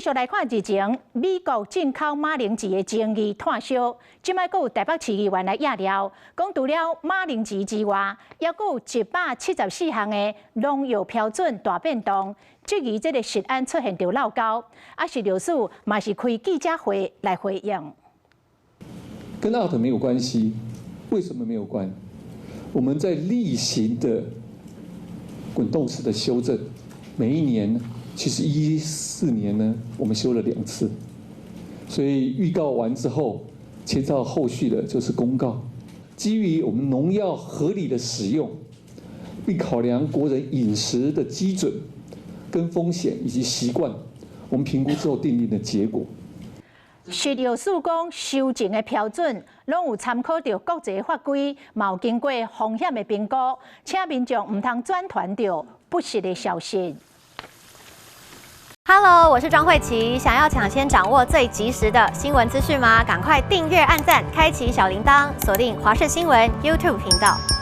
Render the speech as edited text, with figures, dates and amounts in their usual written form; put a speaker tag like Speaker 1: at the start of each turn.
Speaker 1: 續來看日前美國進口馬鈴薯的爭議炭燒，這擺閣有台北市議員來惹料，講除了馬鈴薯之外，猶閣有174項的農藥標準大變動，質疑這个食安出現著漏溝。啊，食藥署嘛是開記者會來回應。
Speaker 2: 跟 out 沒有關係，為什麼沒有關？我們在例行的滾動式的修正，每一年。其實14年呢，我們修了兩次，所以預告完之後，牽涉到後續的就是公告。基於我們農藥合理的使用，並考量國人飲食的基準、跟風險以及習慣，我們評估之後訂定的結果。
Speaker 1: 食藥署講，修正的標準攏有參考著國際法規，嘛有經過風險的評估，請民眾毋通轉傳著不實的消息。
Speaker 3: Hello，我是莊慧琪。想要搶先掌握最及時的新聞資訊嗎？趕快訂閱、按讚、開啟小鈴鐺，鎖定華視新聞 YouTube 頻道。